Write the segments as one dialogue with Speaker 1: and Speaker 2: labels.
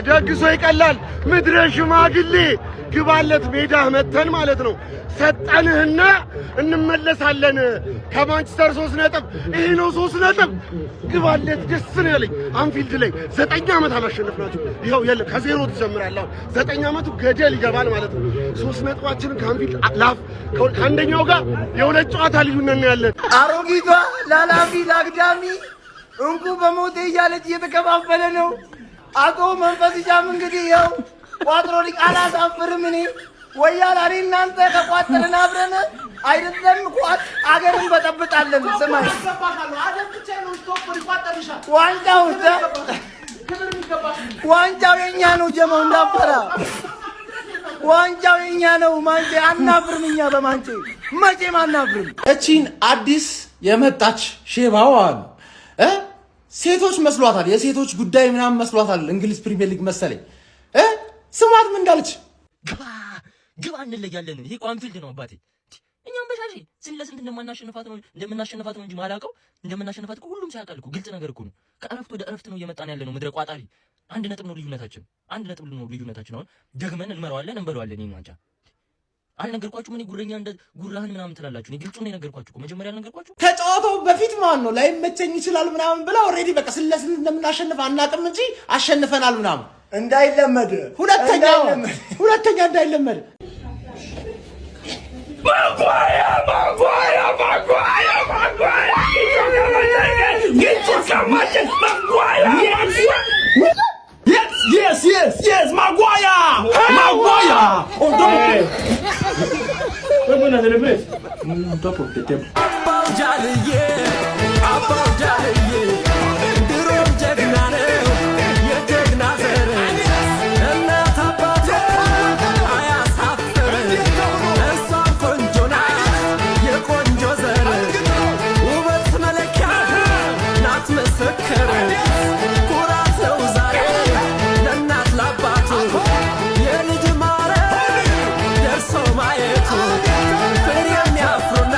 Speaker 1: ደግሶ ይቀላል። ምድረ ሽማግሌ ግባለት ሜዳ መተን ማለት ነው። ሰጠንህና እንመለሳለን። ከማንቸስተር 3 ነጥብ፣ ይሄ ነው 3 ነጥብ። ግባለት፣ ደስ ነው ያለኝ። አንፊልድ ላይ 9 ዓመት አላሸነፍናቸው። ይኸው የለም፣ ከዜሮ ትጀምራለህ። አሁን 9 ዓመቱ ገደል ይገባል ማለት ነው። 3 ነጥባችንን ከአንፊልድ ላፍ ከአንደኛው ጋር የሁለት ጨዋታ ልዩነት ነው ያለን።
Speaker 2: አሮጊቷ ላላፊ ላግዳሚ እንቁ በሞቴ እያለች እየተከፋፈለ ነው። አቶ መንፈስ ጃም እንግዲህ ያው ቋጥሮ አላሳፍርም። እኔ ወያላ እኔ እናንተ ከቋጠርን አብረን አይደለም ቋጥ አገርን በጠብጣለን። ስማኝ፣ ዋንጫው ዋንጫው የኛ ነው። ጀማው እንዳፈራ ዋንጫው የኛ ነው። ማንቼ አናፍርም። እኛ በማንቼ መቼም አናፍርም።
Speaker 3: እቺን አዲስ የመጣች ሼባው አሉ እ ሴቶች መስሏታል፣ የሴቶች ጉዳይ ምናምን መስሏታል። እንግሊዝ ፕሪሚየር ሊግ መሰለኝ እ ስማት ምን እንዳለች።
Speaker 4: ግባ ግባ፣ እንለያለን። ይሄ እኮ አንፊልድ ነው አባቴ። እኛም በሻሼ ስንት ለስንት እንደምናሸንፋት ነው እንጂ ማላውቀው እንደምናሸንፋት እኮ ሁሉም ሲያውቃል እኮ፣ ግልጽ ነገር እኮ ነው። ከእረፍት ወደ እረፍት ነው እየመጣን ያለ ነው። ምድረ ቋጣሪ፣ 1 ነጥብ ነው ልዩነታችን። 1 ነጥብ ነው ልዩነታችን። አሁን ደግመን እንመራዋለን፣ እንበለዋለን። ይሄን ዋንጫ አልነገርኳችሁም? እኔ ጉረኛ እንደ ጉራህን ምናምን ትላላችሁ። እኔ ግልጹን ነው የነገርኳችሁ እኮ፣ መጀመሪያ አልነገርኳችሁ?
Speaker 3: ከጨዋታው በፊት ማን ነው ላይመቸኝ ይችላል ምናምን ብላ already በቃ ስንት ለስንት እንደምናሸንፍ አናውቅም እንጂ አሸንፈናል ምናምን።
Speaker 2: እንዳይለመድ።
Speaker 3: ሁለተኛ።
Speaker 2: እንዳይለመድ።
Speaker 3: ሁለተኛ እንዳይለመድ።
Speaker 5: Maguire, Maguire, Maguire, Maguire. Maguire, yes, Maguire, Maguire. On top of on top of the table.
Speaker 6: አባው ጃልዬ ድሮም ጀግና ነው የጀግና ዘር፣ እናት አባቱ አያሳፍር፣ እሷም ቆንጆ ናት የቆንጆ ዘር፣ ውበት መለኪያ ናት ምስክር፣ ኩራት ነው ዛሬ ለእናት ለአባቱ የልጅ ማረግ ደርሶ ማየቱ፣ ፍሬ የሚያፍሩና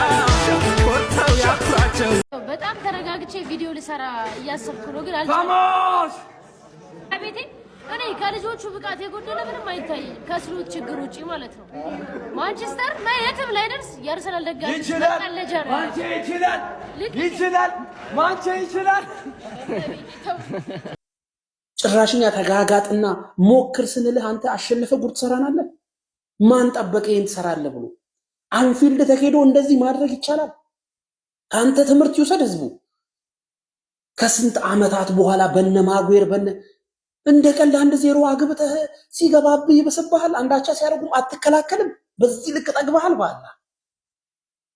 Speaker 6: ኮርተው ያኩራቸው።
Speaker 7: በጣም ተረጋግቼ ቪዲዮ ልሰራ እያሰብኩ ነው፣ ግን አልቻልኩም። ቤቴ እኔ ከልጆቹ ብቃት የጎደለ ምንም አይታየኝም፣ ከስሎት ችግር ውጪ ማለት ነው። ማንቸስተር የትም ላይደርስ የአርሰናል ደጋፊ መቀለጃ ነው።
Speaker 6: ማንቼ ይችላል፣ ይችላል፣ ማንቼ ይችላል።
Speaker 8: ጭራሽኛ ተጋጋጥና ሞክር ስንልህ አንተ አሸንፈ ጉድ ትሰራናለህ። ማን ጠበቀ ይሄን ትሰራለህ ብሎ? አንፊልድ ተሄዶ እንደዚህ ማድረግ ይቻላል? ከአንተ ትምህርት ይውሰድ ህዝቡ። ከስንት ዓመታት በኋላ በነ ማጉዌር በነ እንደ ቀልድ 1-0 አግብተህ ሲገባብህ ይበስብሃል። አንዳቻ ሲያደርጉም አትከላከልም። በዚህ ልክ ጠግበሃል። ባላ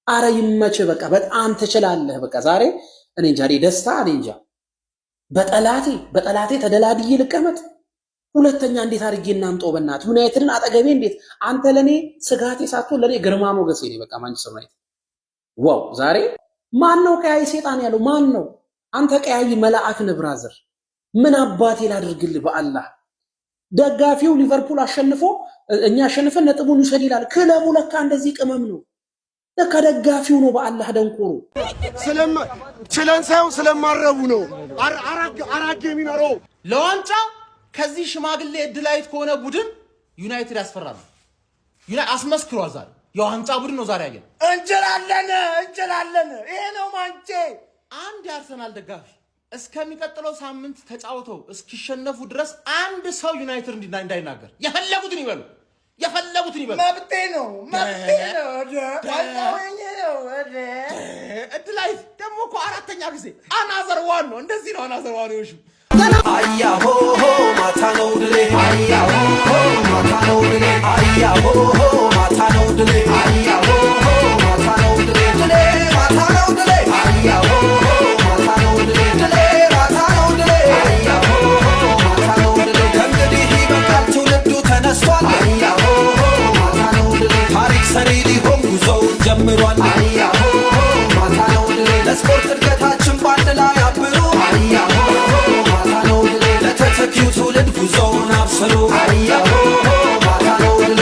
Speaker 8: አረ ይመችህ። በቃ በጣም ትችላለህ። በቃ ዛሬ እኔ እንጃ፣ እኔ ደስታ እኔ እንጃ። በጠላቴ በጠላቴ ተደላድዬ ልቀመጥ። ሁለተኛ እንዴት አድርጌ እናምጠው? በእናትህ ዩናይትድን አጠገቤ እንዴት፣ አንተ ለኔ ስጋቴ ሳትሆን ለኔ ግርማ ሞገሴ ነህ። በቃ ማንቸስተር ዩናይትድ wow! ዛሬ ማን ነው ቀያይ ሴጣን ያለው? ማን ነው? አንተ ቀያይ መላእክ ነህ brother። ምን አባቴ ላድርግልህ? በአላህ ደጋፊው ሊቨርፑል አሸንፎ እኛ አሸንፈን ነጥቡን ይውሰድ ይላል። ክለቡ ለካ እንደዚህ ቅመም ነው። ለካ ደጋፊው ነው በአላህ ደንቆሮ።
Speaker 1: ችለን ሳይሆን ስለማረቡ ነው። አራት የሚኖረው
Speaker 3: ለዋንጫ ከዚህ ሽማግሌ እድላዊት ከሆነ ቡድን ዩናይትድ ያስፈራል። አስመስክሯል። ዛሬ የዋንጫ ቡድን ነው ዛሬ ያየነው።
Speaker 2: እንችላለን፣ እንችላለን። ይሄ ነው ማንቼ።
Speaker 3: አንድ የአርሰናል ደጋፊ እስከሚቀጥለው ሳምንት ተጫውተው እስኪሸነፉ ድረስ አንድ ሰው ዩናይትድ እንዳይናገር፣ የፈለጉትን ይበሉ፣ የፈለጉትን ይበሉ።
Speaker 2: መብቴ ነው፣ መብቴ ነው። ዋንጫው የእኔ ነው።
Speaker 3: እድላዊት ደግሞ እኮ አራተኛ ጊዜ another one ነው። እንደዚህ ነው another one ይሹ።
Speaker 6: አያሆ ማታ ነው ድሌ፣ አያሆ ማታ ነው ድሌ፣ አያሆ ማታ ነው ድሌ፣ አያሆ ማታ ነው ድሌ፣ ድሌ ማታ ነው ድሌ፣ አያሆ ማታ ነው ድሌ፣ ድሌ ማታ ነው ድሌ፣ አያሆ ማታ ነው ድሌ። ከእንግዲህ ይበቃል፣ ትውልዱ ተነስቷል። አያሆ ማታ ነው ድሌ፣ ታሪክ ሰሪ ሊሆን ጉዞውን ጀምሯል።